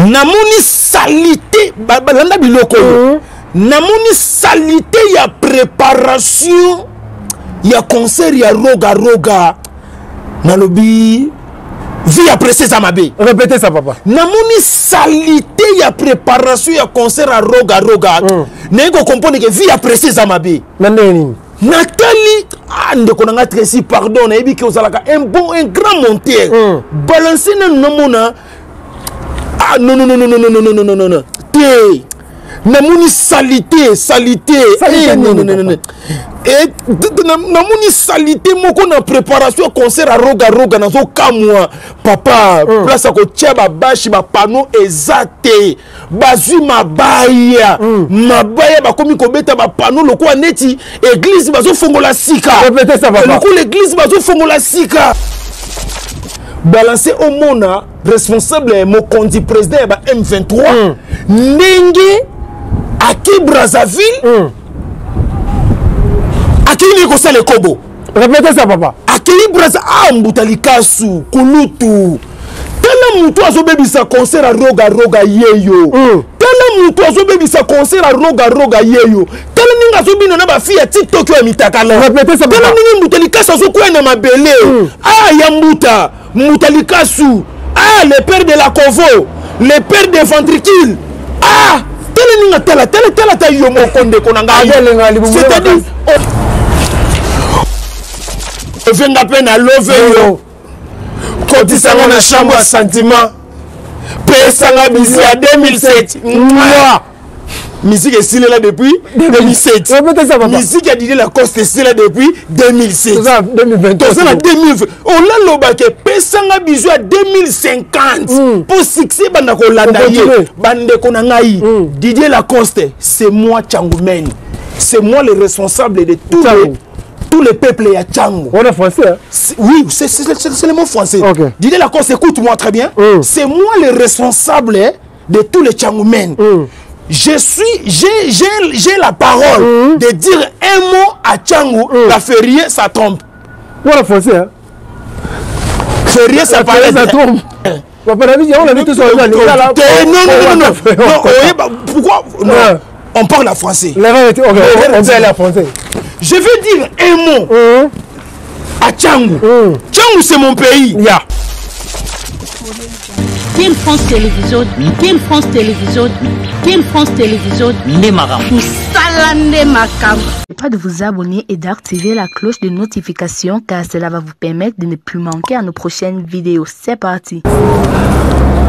Namoni saleté, balanda biloko oyo. Namoni saleté ya préparation ya concert ya Roga Roga. Nalobi vie ya presse eza mabe. Répétez ça, papa. Namoni saleté ya préparation ya concert ya Roga Roga. Naye kocomprendre ke vie ya presse eza mabe. Na ndenge nini? Natali, ah, ndeko na nga Tracy, pardon, nayebi ke ozalaka un bon, un grand monteur. Balance nanu namona. Ah non, non, non, non, non, non, non, non, non, non, te. Namoni salité, salité. Salité Eh, non, nini, non, non, non, papa? non. Eh, namoni salité moko na préparation ya concert ya Roga Roga, nazokamwa papa. Place ya kotia babashi, bapano eza te. Bazwi mabaya, mabaya, bakomi kobeta bapano lokola neti église bazofongola sika. Répétez ça, papa. Lokola église bazofongola sika. Balance omona responsable mokonzi président ya ba M23, ndenge ake Brazzaville, akei ndenge kosala ekobo. Répétez ça, papa. Akei Brazza, ah, mbuta likasu kulutu, tala mutu azobebisa concert ya Roga Roga yeyo. Tala mutu azobebisa concert ya Roga Roga yeyo. Tala ndenge azobina na bafille ya TikTok ya mitakala. Répétez ça, papa. Tala ndenge mbuta likasu azokwea na mabele. Ah, ya mbuta, mbuta likasu, ah, le père de la Convo, le père de ventricule, ah, tala ndenge, tala, tala, tala, ta yo moko ndeko na ngai. Abelenga libumu. C'est-à-dire ovenga mpe na love yo, kotisanga na chambre ya sentiment, pesanga biso ya 2007. Mwah! Musique esilela depuis 2007. Répétez ça, papa. Musique ya Didier Lacoste esila depuis 2007. Toza na 2023. Toza na 2020. Olalobaka epesanga biso ya 2050 mpo succès banda kolanda ye. Continue. Bandeko na ngai, Didier Lacoste, c'est moi Tchangoumen, c'est moi le responsable de tous Tchangu. les, tous les peuples ya Tchangu. On est français, hein? Oui, c'est le mot français. Ok. Didier Lacoste, écoute-moi très bien. C'est moi le responsable, hein, de tous les Tchangoumen. Je suis, j'ai la parole de dire un mot à Tchangu, la Ferrier, ça trompe. On est français, hein? Ferrier, ça La paraît. Ferrier, ça trompe. Papa David, on a vu tout ça, on a là. Non, non, non, non, non. Non, oye, bah, pourquoi? Non. Ouais. On parle en français. L'erreur était. Ok, on peut aller en français. Je vais dire un mot à Tchangu. Tchangu, c'est mon pays. Yeah. Team France Télévision, Team France Télévision, Team France Télévision, Nde makambo. Mosala nde makambo. Pas de vous abonner et d'activer la cloche de notification car cela va vous permettre de ne plus manquer à nos prochaines vidéos. C'est parti.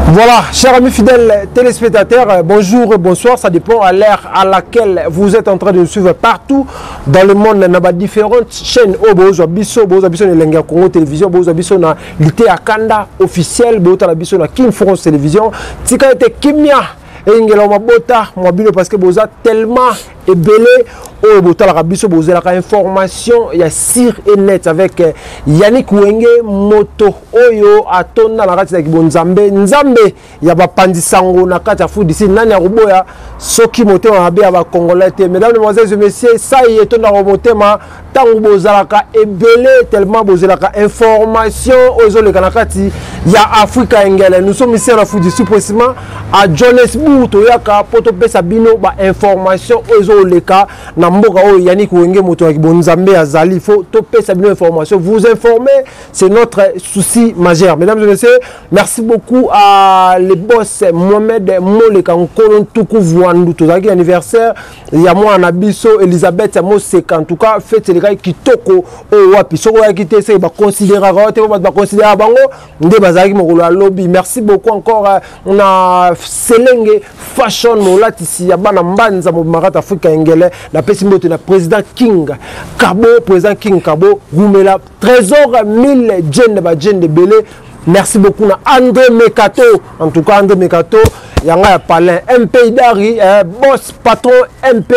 Voilà, chers amis fidèles téléspectateurs, bonjour et bonsoir, ça dépend à l'heure à laquelle vous êtes en train de nous suivre partout dans le monde. Dans différentes chaînes, oh, bozo biso, bozo biso na Elengi ya Congo Télévision, bozo biso na Lité Akanda officiel, bozo la biso na King France Télévision, tika ete kimia engela mabota mobilo parce que boza tellement ebele oyo botalaka biso, bozelaka information ya sûr et net avec Yannick Wenge, moto oyo atonda na kati ya kibonzambe, nzambe ya bapandisango na kati ya Afrique du Sud. Nani ya koboya soki motema mabe ya bacongolais te? Mesdames, mesdemoiselles et messieurs, sai etonda motema ntango bozalaka ebele tellement bozelaka information oyo ezoleka na kati ya Afrika engele. Nous sommes ici en Afrique du Sud, précisément à Johannesburg. Toyaka po topesa bino bainformation oyo ezoleka na mboka oyo Yannick Wenge, moto ya bonzambe azali. Faut topesa bino information, vous informer, c'est notre souci majeur. Mesdames et messieurs, merci beaucoup à les boss Mohamed Moleka Nkolo Ntuku Vwandu. Tozalaki anniversaire ya mwana na biso Elisabeth Moseka. En tout cas, fête elekaki kitoko oyo wapi. Soki oyaki te, seke baconsidéraka te, po bato baconsidéraka bango nde bazalaki mokolo ya lobi. Merci beaucoup encore na Selenge Fashion, molatisi ya bana mbanza mobima kati Afrika engele. Napesi mbote na président King Kabo, président King Kabo Rumela, Trésor 1000 Djende ba Djende Belé. Merci beaucoup na André Mekato. En tout cas, André Mekato, yanga ya Palin, MP Idari, boss patron MP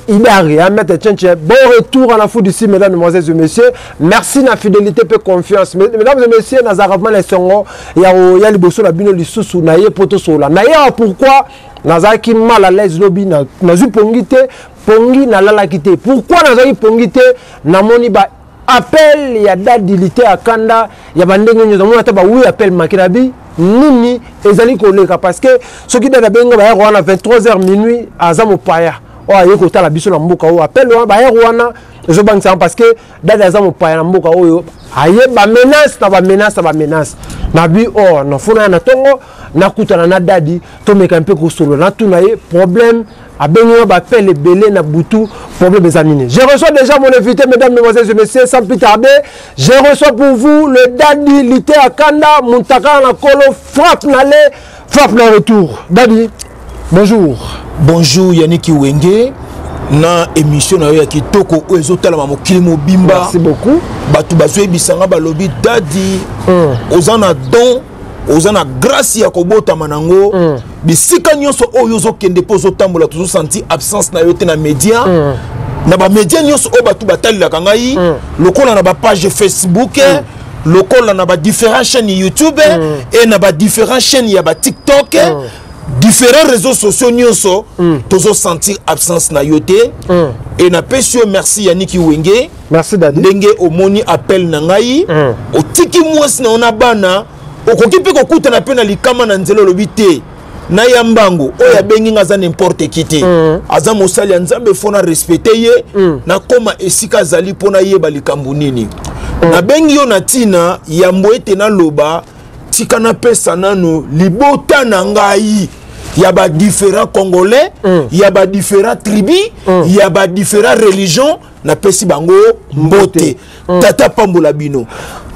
Idari, hein, maître Tchenche. Bon retour en Afrique du Sud, mesdames, mesdemoiselles et messieurs. Merci na fidélité pe confiance. Mesdames et messieurs, nazaravement les songo, ya o, ya liboso la bino lisusu na ye poto sola. Na ye pourquoi nazaki mal à l'aise lobi na nazui pongi te, pongi na lalaki te. Pourquoi nazaki pongi te? Namoni ba Appel ya Dady Liteya Kanda ya bandenge nyonso, namoni ata ba oui appel manqué na bi nini ezali koleka, parce que soki Dady abengi bayaka wana 23h minuit, aza mopaya oyo aye kotala biso na mboka oyo. Appel wana bayaka wana ezobangisaka, parce que Dady aza mopaya na mboka oyo, aye bamenace na bamenace na bamenace na bi. Or nafuna ya na ntongo nakutana na Dady, tomeka mpe kosolola, natuna ye problème. Abengi nga baappel ebele na butu, problème eza nini? Je reçois déjà mon invité, mesdames, mesdemoiselles et messieurs. Sans plus tarder, je reçois pour vous le Dady Liteya Kanda, mutakala na kolo, frappe na le frappe na retour. Dady, bonjour. Bonjour Yannick Wenge, na émission na yo ya kitoko oyo ezotalama mokili mobimba. Merci beaucoup. Bato bazoyebisanga, balobi Dady, oza na don, oza na grâce ya kobotama nango. Bisika nyonso oyo ozokende mpo ozotambola, tozosentir absence na yo te na média, na bamédia nyonso oyo bato batalelaka ngai, lokola na bapage Facebook, lokola na badifférent chaîne YouTube et na badifférent chaîne ya baTikTok, différents réseaux sociaux nyonso, tozosentir absence na yo te. E napesi yo merci, Yannick Wenge. Merci, Dady. Ndenge omoni appel na ngai, otiki mwasi na yo na bana, okoki mpe kokutana mpe na likama na nzela, olobi te, naya mbango, oyo abengi nga aza n'importe qui te, aza mosali ya Nzambe, faut na respecter ye, nakóma esika azali mpo nayeba likambo nini. Nabengi yo na ntina yambo ete naloba, tika napesa nanu libota na ngai ya badifférent Congolais, ya badifférent tribu, ya badifférent religion. Napesi bango mbote. Tata pambola bino.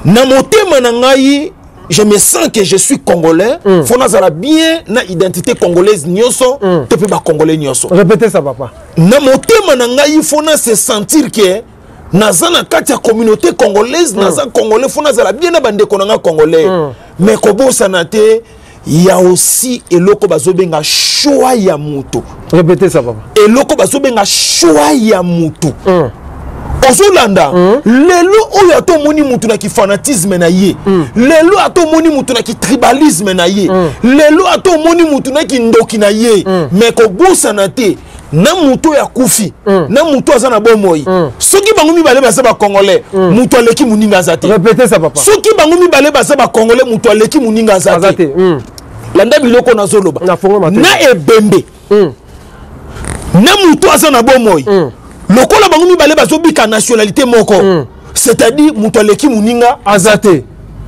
Na motema na ngai, je me sens que je suis Congolais. Faut nazala bien na identité congolaise nyonso, to mpe bacongolais nyonso. Répétez ça, papa. Na motema na ngai, faut na se sentir que naza na kati ya communauté congolaise, naza Congolais, faut nazala bien na bandeko na nga Congolais. Mais kobosana te, ya aussi eloko bazobenga choix ya moto. Répétez ça, papa. Eloko bazobenga choix ya moto. Ozolanda, lelo oyo ata omoni mutu na kifanatisme na ye, lelo ata omoni mutu na kitribalisme na ye, lelo ata omoni mutu na kindoki na ye, mais kobosana te, na mutu oyo akufi, na mutu aza na bomoi, soki bango mibale baza bacongolais, mutu aleki moninga aza te. Répétez ça, papa. Soki bango mibale baza bacongolais, mutu aleki moninga aza aza te. Te. Landa biloko nazoloba. Nafongola matoi. Na ebembe na mutu aza na bomoi, lokola bango mibale bazobika nationalité moko, c'est-à-dire moto aleki moninga aza te.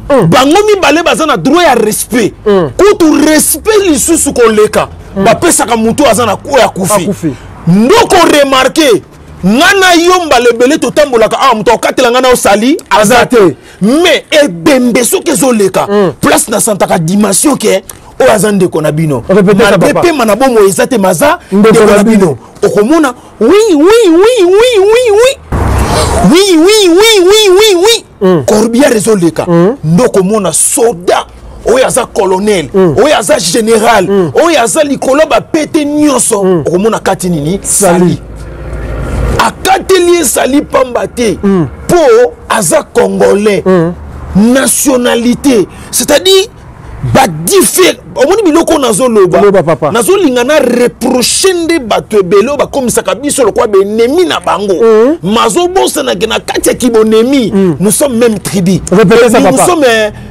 Bango mibale baza na droit ya respect. Kutu respect lisusu koleka bapesaka motu aza na oyo akufi. Akufi. Ndoko remarquer, nga na yo mbala ebele totambolaka awa, moto akokatela nga na osali aza te. Mais ebembe soki ezoleka, place nasantaka dimension ke oyo aza ndeko na bino. Répétez ça, malgré papa. pema na bomoi eza te, maza ndeko na bino. Okomona oui oui oui oui oui oui oui oui oui oui oui oui, corbillard ezoleka, nde okomona soda oyo aza colonel, oyo aza général, oyo aza likolo bapete nyonso, okomona kati nini? Sali. Akateli esali pamba te, mpo aza Congolais, nationalité, c'est-à-dire badiffer. Omoni biloko oyo nazoloba? Loba, papa. Nazolinga na reproche nde bato ebele oyo bakomisaka biso lokola baennemi na bango. Mazobosanake na kati ya kibonemi, nous sommes même tribu. Répétez ça, nous papa. sommes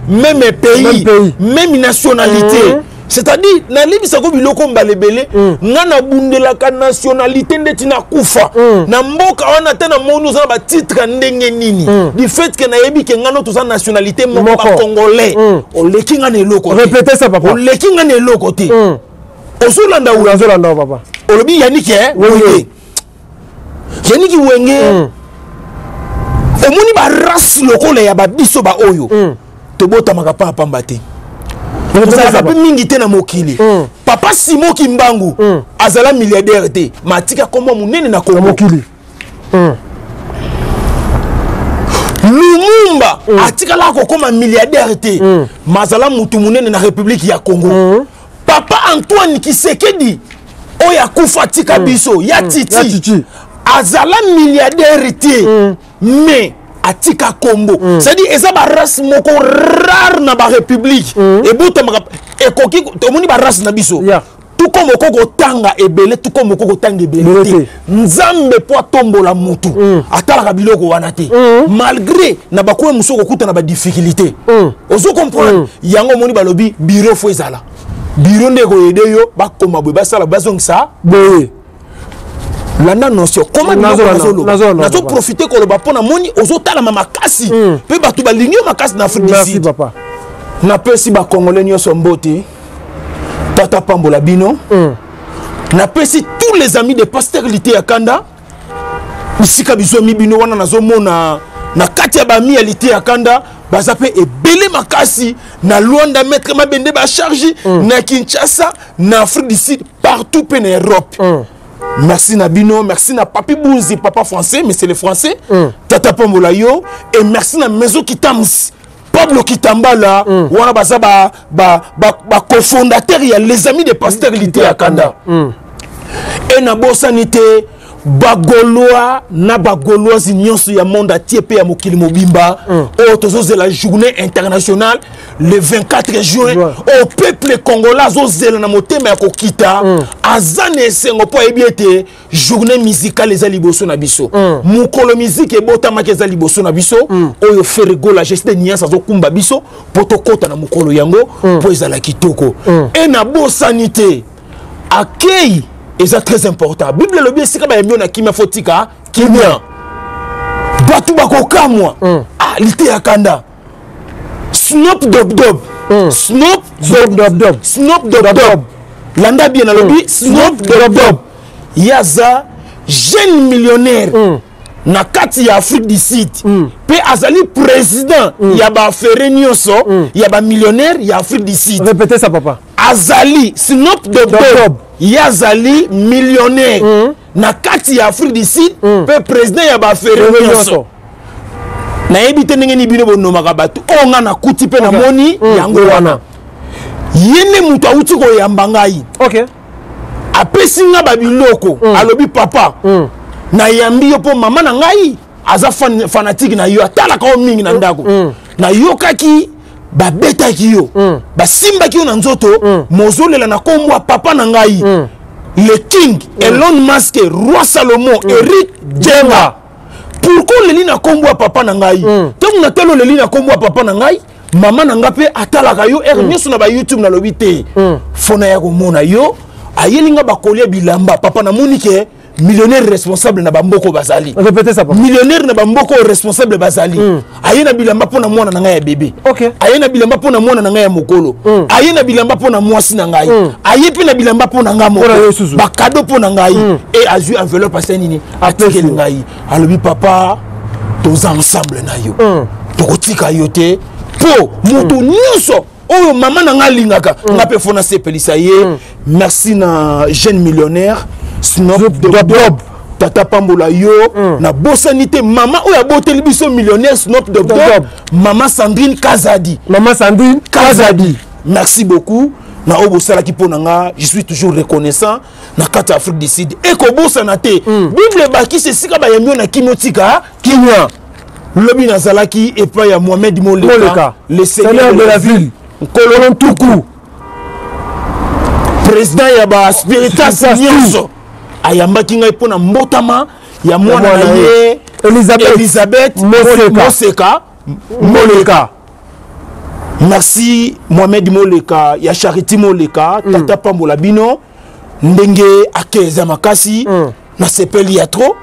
même pays, même pays. Même nationalité. C'est-à-dire nalebisako biloko mbala ebele, nga nabundelaka nationalité ndeti nakufa na mboka wana te. Namoni oza na batitre ya ndenge nini, du fait ke nayebi ke nga no toza nationalité moko, moko. Bacongolais, oleki nga na eloko te. Répétez ça, papa. Oleki nga na eloko te. Ozolanda? Nazolanda, papa. Olobi Yannick Wenge. Wenge, Yannick Wenge. Omoni barace lokola ya babiso baoyo tobotamaka pa pamba te, tozalaka mpe mingi te na mokili. Papa Simon Kimbangu azala milliardaire te, ma atika kombo monene na Kongo. Mokili. Lumumba atikala kokóma milliardaire te, ma azala mutu monene na République ya Congo. Papa Antoine Tshisekedi oyo akufa atika biso ya Ya Titi, Titi. azala milliardaire te, mais atika kombo. C'est-à-dire eza barace moko rare na barépublique ebotamaka, ekoki. Omoni barace na biso. Tout comme okoki kotanga ebele, tout comme okoki kotanga ebele te. Nzambe mpo atombola mutu, atalaka biloko wana te. Malgré na bakoya mosusu okokuta na badifficulté, ozo comprendre yango. Omoni balobi bureau faut ezala bureau nde ekoaider yo. Bakoma boye, basala, bazongisa boye. Landa notion koma biloko nazoloba. Nazoprofite koloba mpo namoni ozotalama makasi mpe bato balingi yo makasi na Afrique du Sud. Papa. Napesi bacongolais nyonso mbote, tata pambola bino. Napesi tous les amis de pasteur Lite ya Kanda bisika bizwami bino wana. Nazomona na kati ya bami ya Lite ya Kanda baza mpe ebele makasi na Luanda, maître Mabende bacharge, na Kinshasa, na Afrique du Sud, partout mpe na Europe. Merci na bino, merci na Papi Bunzi, papa français, mais c'est le français, tata pambola yo. Et merci na Maison Kitams, Pablo Kitambala, wana baza bacofondateur ba, ba, ba ya les amis de pasteur Lite ya Kanda. E nabosani te bagaulois na bagauloise nyonso ya monde atie mpe ya mokili mobimba oyo tozozela journée internationale le 24 juin, oyo peuple congolais azozela na motema ya kokita. Aza na esengo mpo ayebi ete journée musicale eza liboso na biso. Mokolo miziki ebotamaki eza liboso na biso. Oyo Ferre Gola Geste Niance azokumba biso mpo tokɔta na mokolo yango mpo ezala kitoko. E nabosani te akei, eza très important. Bible elobi esika bayambi yo na kimia, faut tika kimia. Bato bakokamwa. Ah, Lite ya Kanda, Snop Dog Dog, Snop Dog Dog, Snop Dog Dog, landa bien nalobi. Snop Dog Dog, ye aza jeune millionnaire na kati ya Afrique du Sud mpe azali président ya baaffaire nyonso ya bamillionnaire ya Afrique du Sud. Répétez ça, papa. Azali Snop Dog Dog, ye azali millionnaire na kati ya Afrique du Sud mpe président ya baaffaire nyonso. Nayebi te ndenge nini bino bonomaka bato oyo nga nakuti mpe namoni yango wana. Ye nde moto awuti koyamba ngai. Apesi nga babiloko. Alobi: "Papa, nayambi yo mpo mama na ngai aza fanatique na yo, atalaka yo mingi na ndako. Nayokaki babetaki yo, basimbaki yo na nzoto, mozolela na nkombo ya papa na ngai, le king Elon Musk, roi Salomon, Eric Jenga. Pourquoi oleli na nkombo ya papa na ngai? Ntango natali oleli na nkombo ya papa na ngai, mama na ngai mpe atalaka yo heure nyonso na bayoutube. Nalobi te, faut naya komona yo." Ayeli nga bakolia bilamba. Papa, namoni ke millionnaire responsable na bamboka bazali. Répétez ça, papa. Millionnaire na bamboka oyo responsable bazali. Aye na bilamba mpo na mwana na ngai ya bebe, aye na bilamba mpo na mwana na ngai ya mokolo, aye na bilamba mpo na mwasi na ngai, aye mpe na bilamba mpo na ngai moko, bacadeau mpo na ngai. E azwi enveloppe, asali nini? Atikeli ngai. Alobi: "Papa, toza ensemble na yo, tokotika yo te, mpo moto nyonso oyo mama na ngai alingaka, nga mpe faut nasepelisa ye." Merci na jeune millionnaire Snop Dog, tata pambola yo. Nabosani te mama oyo aboteli biso millionnaire Snop Dog Dog, mama Sandrine Kazadi. Mama Sandrine Kazadi, merci beaucoup na oyo bosalaki mpo na nga. Je suis toujours reconnaissant na kati ya Afrique du Sud. Ekobosana te, Bible ebakisi esika bayambi yo na kimia, otika kimia. Lobi nazalaki epai ya Mohamed Moleka, le seigneur de la ville, nkolo ntuku, président ya baspiritas nyonso. Ayambaki ngai mpo na mbotama ya mwana na ye Elizabeth Moseka Moleka. Merci Mohamed Moleka ya Charité Moleka, tata pambola bino ndenge akeza makasi. Nasepeli ya trop,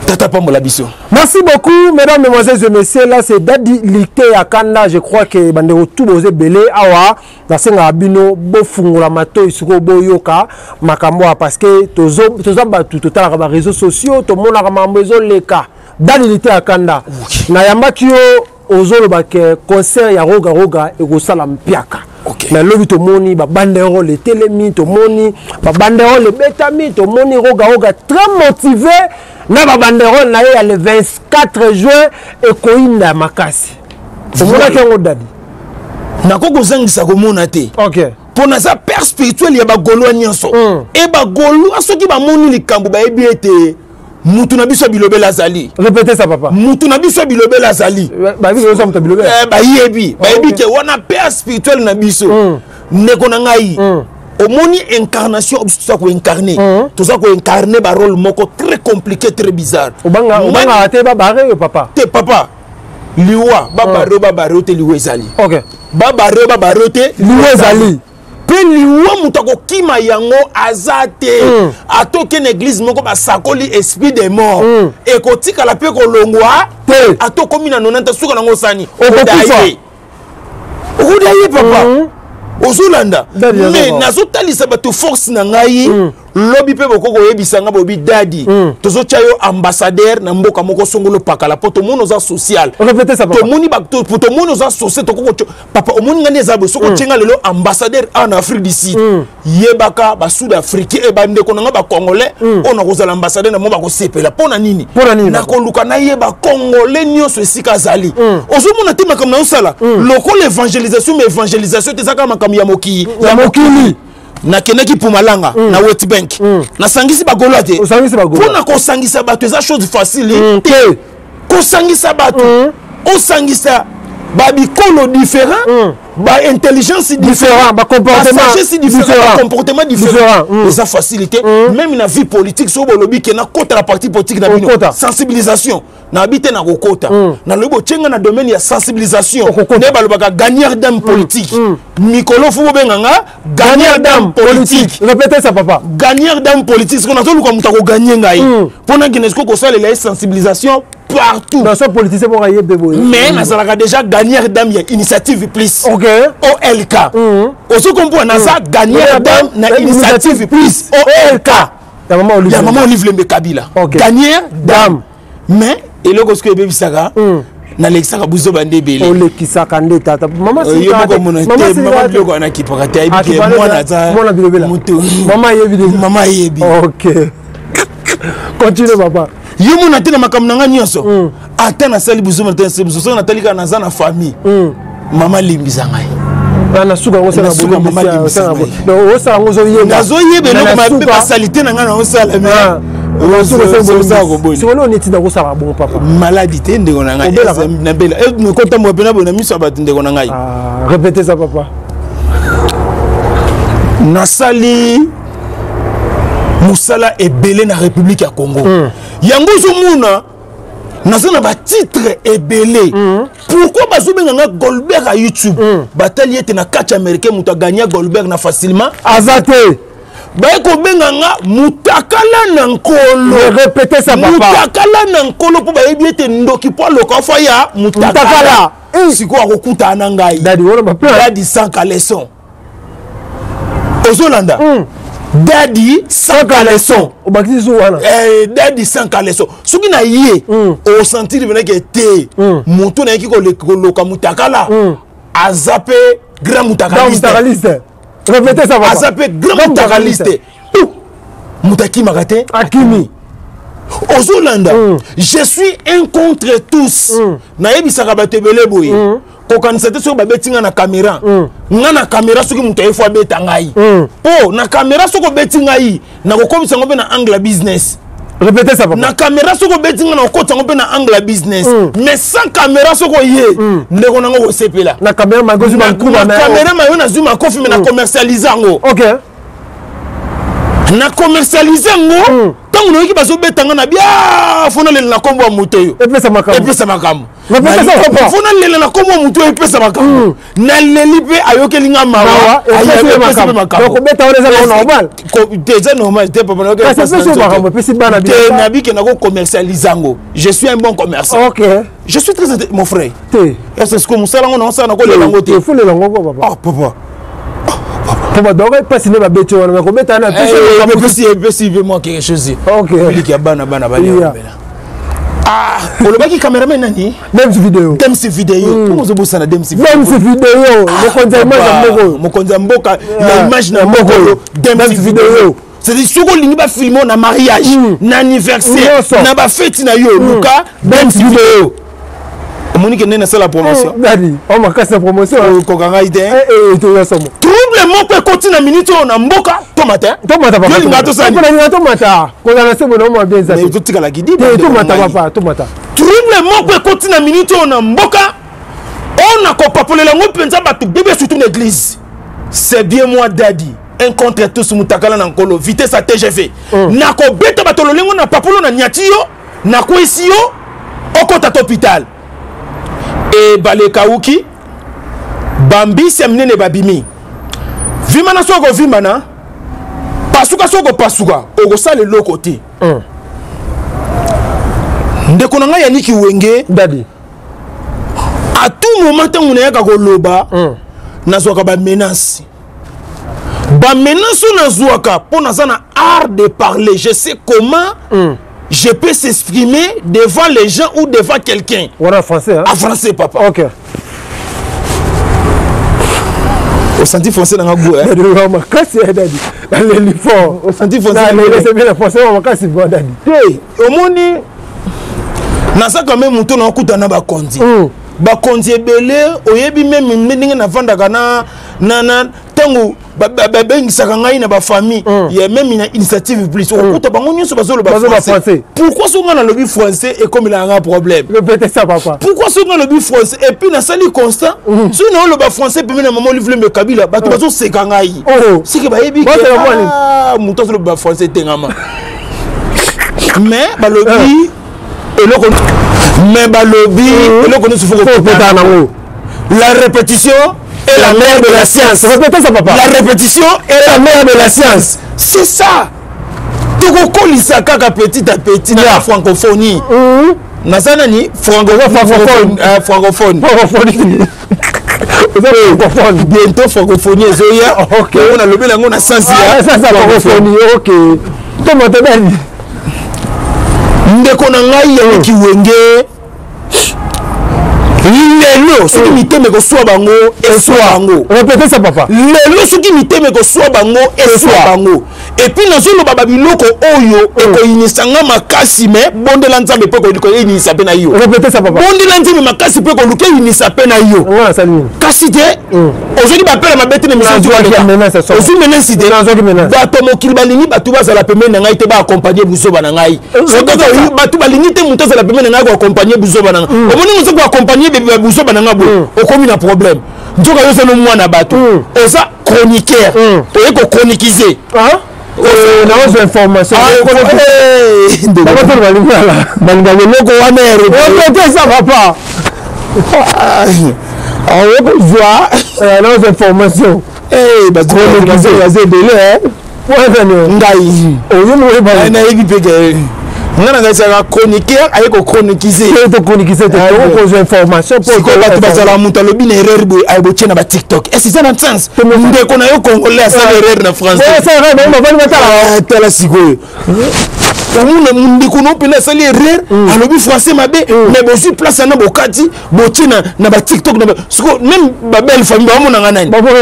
tata pambola biso. Merci beaucoup, mesdames, mesdemoiselles et messieurs. Là, c'est Dadi Lite ya Kanda. Je crois que bandeko tout boze belé awa nasengaka bino bofungola matoi sikoyo, boyoka makambo awa, parce que toza bato totalaka baréseaux sociaux, tomonaka makambo ezoleka. Dadi Lite ya Kanda, nayambaki yo, ozoloba ke concert ya Roga Roga ekosala mpiaka. Mais lobi tomoni babanderole etelemi, tomoni babanderole ebetami, tomoni Roga Roga très motivé na babanderole na ye ya le 24 juin ekoyinda ya makasi. Omonaki yango, Dadi? Nakoki kozangisa komona te, mpo naza père spirituel ya bagaulois nyonso. E bagaulois soki bamoni likambo, bayebi ete mutu na biso ya bilobela azali. Répétez ça, papa. Mutu na biso ya bilobela azali. Bayebi, bayebi ke wana père spirituel na biso. Ndeko na ngai. Omoni incarnation, biso toza koincarne, toza koincarne barole moko très compliqué, très bizarre. Obangaka te babare yo, papa? Te, papa, liwa, babare yo, babare yo te, liwa ezali. Babare yo, babare yo te, liwa ezali. Mpe liwa, moto akokima yango aza te. Ata oke na église moko, basakoli esprit de mort, ekotikala mpe kolongwa te. Ata okomi na 90, suka nango osani. Okokufa. Okoda ye, papa. Ozolanda? Mais nazotalisa bato force na ngai. Lobi mpe boko koyebisa nga, bobi Dadi, tozotya yo ambassadeur na mboka moko songolo pakala, mpo tomoni oza social. Répétez ça, papa. Tomoni oza social, tokoko. Papa, omoni nga nde eza boye. Soki otyenga lelo ambassadeur awa na Afrique du Sud, yebaka basud africain e bandeko na nga bacongolais oyo nakozala ambassadeur na mo bakosepela. Mpo na nini? Mpo na nini? Nakoluka nayeba congolais nyonso esika azali. Ozomona te makambo nazosala lokola évangélisation, mais évangélisation te, eza kaka makambo ya mokili. Ya mokili. Nakendaki Mpumalanga, na Witbank, nasangisi bagaulois te. Osangisi bagaulois. Mpo na kosangisa bato eza chose facile te. Kosangisa bato, osangisa babikolo différent, baintelligence différent, bacomportement basagesse différent, différent. Bacomportement différent. Différent. Eza facilité même na vie politique. Soki bolobi ke nakota na parti politique na bino, Okota. sensibilisation, nayebi te, nakokota. Nalobi botyenga na domaine ya sensibilisation. Okokota. Nde balobaka gagneur d'âme politique. Mikolo fu bobenga nga gagneur d'âme politique. Répétez ça, papa. Gagneur d'âme politique. Siko nazoluka moto akoganye ngai mpo nakende siko kosalela ye sensibilisation partout. Dans son politicien moko ayebe boye. Mais nazalaka déjà gagneur d'âme ya Initiative Plus OLK. Ozo comprendre? Naza gagneur d'âme na Initiative Plus OLK. Ya mama Olive. Ya mama Olive Lembe Kabila. Gagneur d'âme. Mais eloko soki ebebisaka, nalekisaka buzoba nde ebele. Olekisaka nde, tata. Mama. Yo moko mona te, mama, biloko wana akipaka te, ayebi ke mwana aza mwana bilobela. Moto. Mama ayebi déjà. Mama ayebi. Ok, continue, papa. Yo mona te, na makambo na ngai nyonso, ata nasali buzoba, ata nasali buzoba, soki natali kaka naza na famille, mama limbisa ngai. Na suka yango. Na suka, mama limbisa ngai. Osala yango, ozoyeba. Nazoyeba eloko mabe, basalite na ngai naosala, mais sikoyo neti nakosala bon, papa. Maladi te, ndeko na ngai. Obelaka? Nabela kotambola mpena boye na miso ya bato, ndeko na ngai. Ah, répétez ça, papa. Nasali mosala ebele na République ya Congo. Yango ozomona naza na batitre ebele. Pourquoi bazobenga nga Goldberg ya YouTube? Batali ete na kati américain, moto aganya Goldberg na facilement aza te. Baye kobenga nga mutakala na nkolo. Répétez ça, papa. Mutakala na nkolo, mpo bayebi ete ndoki mpo aloka afa ya mutakala. Mutakala. Sikoyo akokutana na ngai. Dadi wana baplan. Dadi sans caleçon, ozolanda? Dadi sans caleçon. Obakisi so wana. Eh, dadi sans caleçon, soki na ye osentir veneke te, moto nayeki koloka mutakala aza mpe grand mutakaliste. Mutakaliste, répétez ça, papa. Aza mpe grand mutakaliste, moto akimaka te. Akimi. Ozolanda? Je suis un contre tous. Nayebisaka bato ebele boye, kokanisa te soki babeti nga na caméra. Nga na caméra, soki moto aye fo abeta ngai, mpo na caméra soki obeti ngai, nakokomisa yango mpe na angle ya business. Répétez ça, papa. Na caméra soki obeti nga, nakokotisa yango mpe na angle ya business. Mais sans caméra, soki oye, ndeko nango kosepela. Na caméra magozi. Na bankuba. Na caméra mayo nazwi makofi, mais na commercialise yango. Na commercialise yango. Ntango nayoki bazobeta nga na bia, fo nalela na nkombo ya moto oyo. Epesa makambo. Epesa makambo. Répétez ça, papa. Fo nalela na nkombo ya moto oyo, epesa makambo. Naleli mpe ayokeli nga mawa. Mawa, epesi epesi makambo. mpe makambo. Donc, kobeta wana eza normal. Te, eza normal te, papa. Nayoki Kasi mpasi na epesi yo nzoto. makambo, epesi bana te. bilamba. Nabike nako commercialise yango. Je suis un bon commerçant. Je suis très mon frère. Te. Est ce que mosala yango naosala, nakolela yango te? Efolela yango ko, papa. Ah, papa. Po bato bakoki mpasi nde babeti wana, mais kobeta wana epesi yo makambo. Epesi mpe mwa quelque chose. Miliki ya bana, bana baliabela. Ah, olobaki cameraman nani? Dems Video. Dems Video. Mpo ozobosana Dems. Dems Video, mokonzi ya image ya mboka oyo. Mokonzi ya mboka ya image na mboka oyo, Dems Dems Video. Video. C'est-à-dire soki olingi bafilme na mariage, na anniversaire, Nyonso. na bafeti na yo, luka Dems Video. Omoni ke nde nasala promotion. Dadi o makasi na promotion. Okoka ngai te. Toya somo. Trouble moko ekoti na minute oyo na mboka, tomata. Tomata, papa. Yo linga tosala nini? Nalinga tomata, kozala se bona omwa bien eza te. Totikalaki di. Te, tomata, papa, tomata. Trouble moko ekoti na minute oyo na mboka oyo, nakopapolela yango mpenza bato bebe, surtout na église. C'est bien moi, Dadi. Un contre tous, mutakala na nkolo, vitesse ya TGV. Nakobeta bato lolengo na papolo na nyati yo, nakwesi yo, okota to hôpital. Ebale ekauki, bambisi ya minene babimi. Vimana soki okovimana, pasuka soki okopasuka, okosala eloko te. Ndeko na ngai Yaniki Wenge, Dadi, à tout moment ntango nayaka koloba, nazwaka bamenace. Bamenace oyo nazwaka mpo naza na art de parler, je sais comment je peux s'exprimer devant les gens ou devant quelqu'un. Wana français, hein? En français, papa. Ok. Osenti français nanga goût, hein? Dadi, oyo makasi ya Dadi, naleli fort. Osenti français nanga naleli, c'est bien le français oyo makasi bon Dadi. Te, omoni naza quand même moto nakuta na bakonzi. Bakonzi ebele oyebi, même ndenge navandaka na ntango babengisaka ngai na bafamille ya même na Initiative Plus, okokuta bango nyonso bazoloba Bazoloba français. Français. Pourquoi soki ngai nalobi français ekomelaka nga problème? Répétez ça, papa. Pourquoi soki ngai nalobi français? Et puis nasali constat, soki naoloba français pembe na mama Olive Lembe Kabila, bato bazoseka ngai. Oh. Seke bayebi ke Bazoseka mpo nini? Ah, moto azoloba français etengama, mais balobi eloko, mais balobi eloko nyonso fo kopetaka nango. La répétition est la mère de la science. Répétez ça, papa. La répétition est la mère de la science, c'est ça. Tokokolisa kaka petit à petit na francophonie. Naza nani? Francophone. Francophone. Francophonie, oza francophone. Bientôt francophonie ezoya. Ok. Yango nalobeli yango na sens Ah, ya ça, ça, francophonie, ok. Tomoto, Dadi. Ndeko na ngai Yaniki Wenge, lelo soki mitema ekoswa bango, eswa bango. Répétez ça, papa. Lelo soki mitema ekoswa bango, eswa bango. Et puis nazoloba babiloko oyo ekoyinisa nga makasi, mais bondela Nzambe mpo ekoyinisa mpe na yo. Répétez ça, papa. Bondela Nzambe makasi mpo ekoluka eyinisa mpe na yo. Nga nasali nini? Kasi te, ozwaki bapela mabe te na Nazwaki menace ya somo. Ozwi menace te. Nazwaki menace. Bato mokili balingi bato bazala pembeni na ngai te, baaccompagne buzoba na ngai. Soki bato balingi te moto azala pembeni na ngai koaccompagne buzoba na ngai, omoni oza koaccompagne buzoba na ngai boye, okomi na problème. Nzoka yo oza no mwana bato, oza chroniqueur, oye kochroniquise. Ah? Naozwa information. Bakotolo balingala. Balingaka eloko wana ya Répétez ça, papa. Oye kozwa. Naozwa information. Baza ebele. Wazani. Ngai oyo moyeba. Nayebi mpe ke nga na ngai ezalaka chroniqueur aye kochroniquise. Tochroniquise te, tokozwa information po sikoyo bato bazala, moto alobi na erreur boye, aye botie na baTikTok. Est eza na sens? Ndeko na yo congolais asala erreur na français. Ah, tala sikoyo, omona ndeko na yo mpena asali erreur, alobi français mabe, mais bozwi place wana, bokati, botie na baTikTok. Sikoyo même babelle famille baomonanga nani? Babala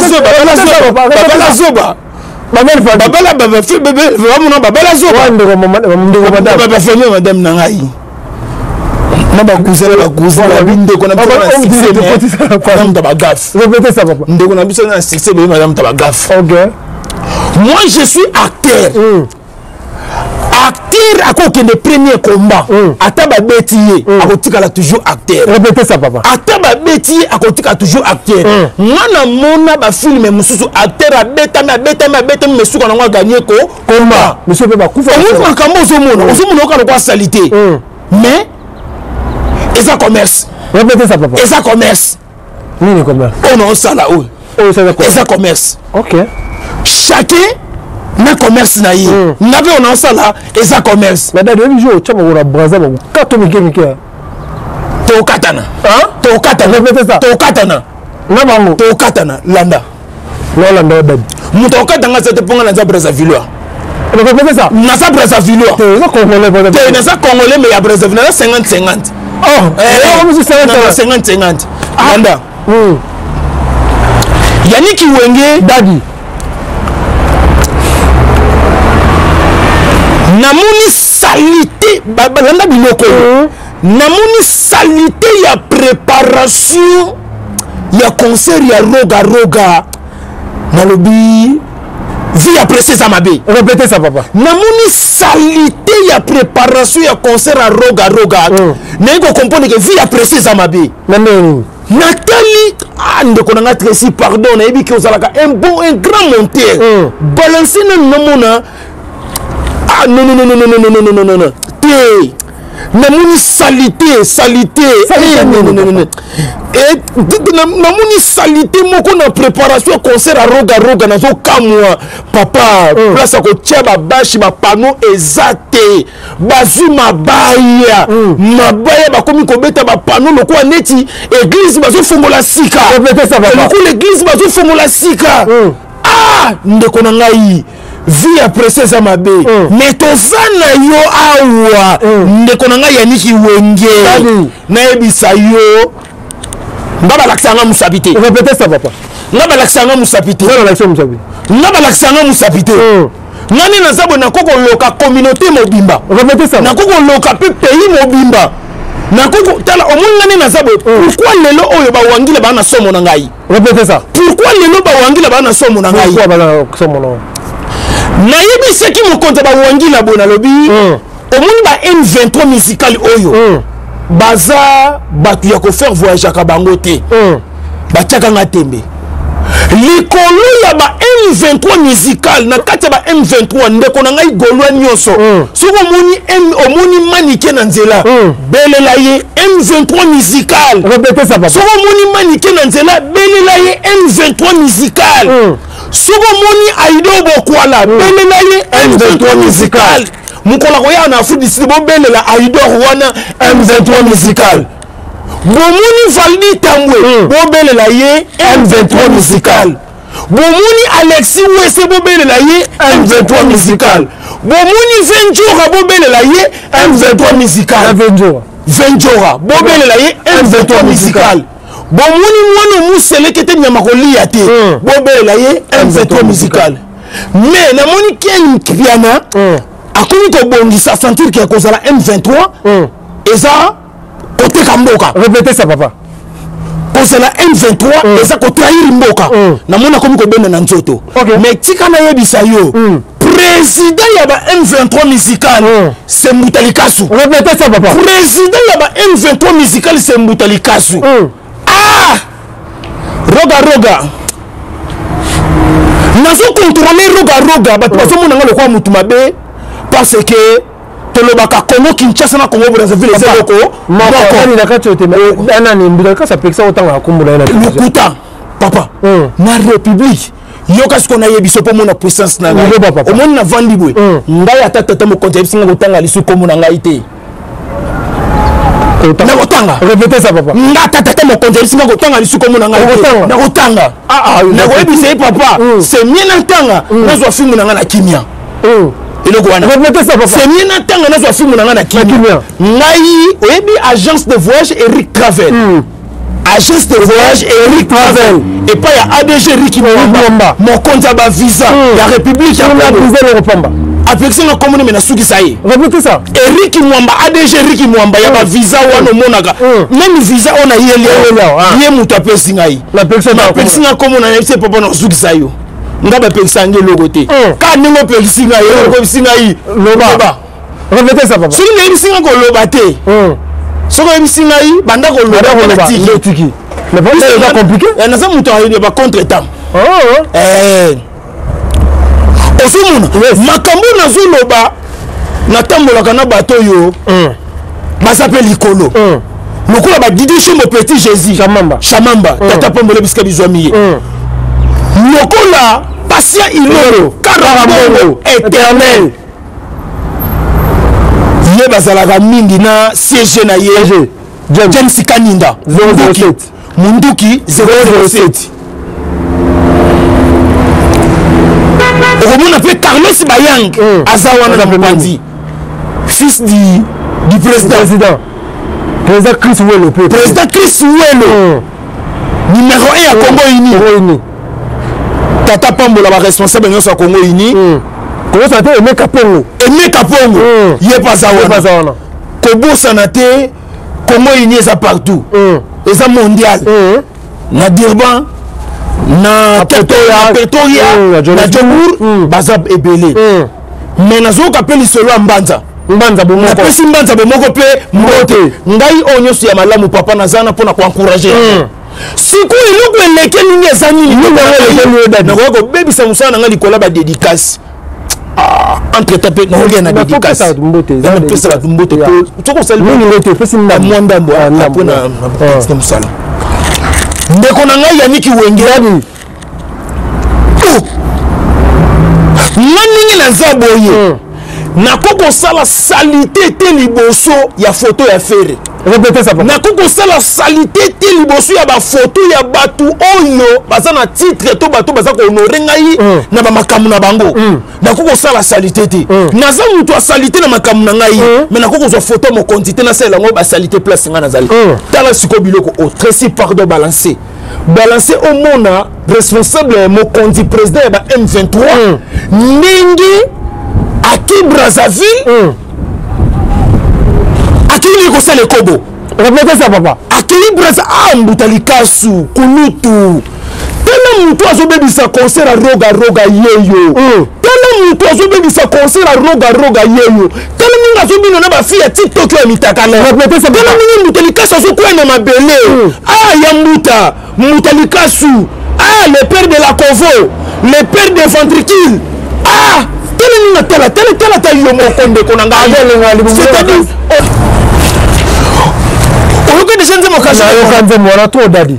zoba, babala bamona babala zoba, bafamille madame na ngai na bacousin, na bacousin babi ndeko na biso na succès, madame ta bagaffe. Répétez ça, papa. Ndeko na biso na succès boye, madame ta bagaffe. Ok. Moi je suis acteur. Acteur akokende premier combat, ata babeti ye, akotikala toujours acteur. Répétez ça, papa. Ata babeti ye, akotikala toujours acteur. Nga namona bafilme mosusu, acteur abetami, abetami, abetami, mais suka nango aganye ko combat. Monsieur mpe bakufa. Omoni makambo ozomona, ozomona oka lokwa asali te, mais eza commerce. Répétez ça, papa. Eza commerce. Nini commerce? Oyo naosala oyo. Oyo osala? Eza commerce. Ok. Chacun na commerce na ye. Nga mpe oyo naosala eza commerce. Mais Dadi, oyebi jour otya makolo na Braza, bakokato mike mike. Tokatana, tokatana. Répétez ça. Tokatana. Na bango. Tokatana, landa. Naolanda yo, Dadi. Moto akokatanga aza te, mponga naza Brazzavillois. Répétez ça. Naza Brazzavillois. Te, oza congolais. Te, naza congolais mais ya Brazzaville. Naza 50 50. Oh, mosusu. 50 50, landa. Yaniki Wenge, Dadi, namoni saleté, balanda biloko oyo. Namoni saleté ya préparation ya concert ya Roga Roga. Nalobi vie ya presse eza mabe. Répétez ça, papa. Namoni saleté ya préparation ya concert ya Roga Roga, naye kocomprendre ke vie ya presse eza mabe. Na ndenge nini? Natali, ah, ndeko na nga Tracy, pardon, nayebi ke ozalaka un bon, un grand monteur. Balance nanu namona. Ah non, non, non, non, non, non, non, non, non, non, te, namoni salité, salité. Eh, non, non, non, non. Eh, namoni salité moko na préparation ya concert ya Roga Roga. Nazokamwa, papa. Place ya kotia babâches, bapanneaux eza te. Bazwi mabaya, mabaya, bakomi kobeta bapanneaux lokola neti église bazofongola sika. Répétez ça, papa. Lokola église bazofongola sika. Ah, ndeko na ngai, vie ya presse eza mabe. Mais toza na yo awa, ndeko na ngai Yaniki Wenge. Salut. Nayebisa yo, nga balakisa nga mosapi te. Répétez ça, papa. Nga balakisa nga mosapi te. Nga balakisa mosapi. Nga balakisa nga mosapi te. Nga nde naza boye, nako koloka communauté mobimba. Répétez ça. Nako koloka mpe pays mobimba. Nako tala, omoni nga nde naza boye. Pourquoi lelo oyo bawangila baa na somo na ngai? Répétez ça. Pourquoi lelo bawangila baa na somo na ngai? Pourquoi baza somo na? Nayebisaki mokonzi ya bawangila boye, nalobi: omoni ba M23 musical oyo, baza bato ya kofaire voyageaka bango te. Batiaka nga tembe likolo ya ba M23 musical. Na kati ya ba M23, ndeko na ngai Gaulois nyonso, soki omoni omoni Manike na nzela, belela ye M23 musical. Répétez ça, papa. Soki omoni Manike na nzela, belela ye M23 musical. Soki omoni Aido Bokwala, belela ye M23 musical. Mokolo akoya na Afrique du Sud, bobelela Aidor wana M23 musical. Bomoni Valdi Tambwe, bobelela ye M23 musical. Bomoni Alexis Wese, bobelela ye M23 musical. Bomoni Venjora, bobelela ye M23 musical. Venjora. Venjora, bobelela ye M23 musical. Bomoni mwana moseleke te, nyama kolia te, bobelela ye M23 musical. Mais namoni Ken Piana akomi kobongisa sentir ke kozala M23 eza koteka mboka. Répétez ça, papa. Kozala M23 eza kotrahir mboka. Namoni akomi kobenda na nzoto. Mais tika nayebisa yo, président ya ba M23 musical, c'est Mbuta Likasu. Répétez ça, papa. Président ya ba M23 musical, c'est Mbuta Likasu. Ah, Roga Roga, nazocontrôle Roga Roga. Bato bazomona nga lokola motu mabe parce que tolobaka Congo Kinshasa na Congo Brazzaville eza eloko moko. Nani na kati oyo te? Nani Mbuta Likasu apekisa otanga kombo na ye na télévision? Lokuta, papa. Na république, yoka siko nayebi so mpo mona puissance na ngai. Loba, papa. Omoni, navandi boye, ngai ata tata mokonzi ayebisi ngai kotanga lisu kombo na ngai te, nakotanga. Répétez ça, papa. Nga ata tata mokonzi ayebisi ngai kotanga lisu kombo na ngai te, Okotanga? nakotanga. Ah, ah, Nakoyebisa ye: papa, c'est mieux natanga, nazwa filme na ngai na kimia. Eloko wana. Répétez ça, papa. C'est mieux natanga, nazwa filme na ngai na kimia. Kimia. Ngai oyebi agence de voyage Eric Travel, agence de voyage Eric Travel epai ya ADG Eric Mwamba, Mwamba. Mokonzi ya bavisa ya République ya Na Congo. président Lokopamba. Apekisi nga komoni, me nasukisa ye. Répétez ça. Eric Mwamba, ADG Eric Mwamba ya bavisa wana omonaka, même visa oyo nayeli Oyeli awa, ah. ye moto apesi ngai. Napekisa nga. Bapekisi nga komona, nayebisi ye: papa, nasukisa yo. Nga bapekisa ngai eloko te. Ka ndenge opekisi ngai, okopesi ngai. Loba. Répétez ça, papa. Soki nayebisi nga koloba te, soki oyebisi ngai banda koloba, Banda koloba, natiki. nde otiki. Mais bon, eza compliqué. Eh, naza moto ya bacontretemps. Oh, Eh. Ozomona makambo nazoloba, natambolaka na bato oyo baza mpe likolo, lokola badidi Shombo, Petit Jésus. Shamamba. Shamamba, tata pambole bisika bizwami ye, lokola Patient Ilolo, Karambongo éternel. Ye bazalaka mingi na siège na ye. SG. James. James Kaninda. 007. Munduki 007. Okomona mpe Carlos Bayang, aza wana na mopanzi, fils du président. Président. Président Chris Welo pe. Président Chris Welo, numéro 1 ya Congo Uni. Congo Uni. Tata pambola baresponsable nyonso ya Congo Uni. Kobosana te Emeka Pongo. Emeka Pongo, ye mpe aza Ye wana. aza wana. Kobosana te, Congo Uni eza partout, eza mondial, na Durban, na Pretoria. na Pretoria, Na na Johannesburg. Joburg, baza ebele. Mais nazoyoka mpe lisolo ya Mbanza. Mbanza bomoko. Napesi Mbanza bomoko mpe mbote. Ngai oyo nyonso ya malamu papa, naza na mpona koencourager. Sikoyo eloko elekeli ngi eza nini? Nakoki kobebisa mosala na ngai likolo ya badédicace. Ah, entre temps mpe nakoki na dédicace, napesa bato mbote. Soki osali mwa ndambo apres na mosala, ndeko na ngai Yaniki Wenge, nga ndenge naza boye, nakoki kosala saleté te liboso ya foto ya Ferre. Nakoki kosala saleté te liboso ya bafoto ya bato oyo baza na titre to bato baza kohonorer ngai na bamakambo na bango. Nakoki kosala saleté te. Naza moto ya saleté na makambo na ngai, mais nakoki kozwa foto mokonzi te, nasalela yango basaleté place ngai nazali. Tala sikoyo biloko o Tracy, pardon, balance, balance, omona responsable mokonzi, président ya ba M23, ndenge ake Brazzaville, akei kosala ekobo. Répétez ça, papa. Akei Braza. Ah, mbuta likasu kulutu, tala motu azobebisa concert ya Roga Roga yeyo. Tala motu azobebisa concert ya Roga Roga yeyo. Tala ndenge azobina na bafille ya TikTok ya mitakala. Répétez ça. Tala ndenge mbuta likasu azokwea na mabele. Ah, ya mbuta, mbuta likasu, ah, le père de la convo, le père de ventricule. Ah, tala ndenge, tala, tala, tala, ta yo moko, ndeko na ngai. C'est-à-dire oyoki déjà nzembo. Nayoka nzembo wana trop, dadi.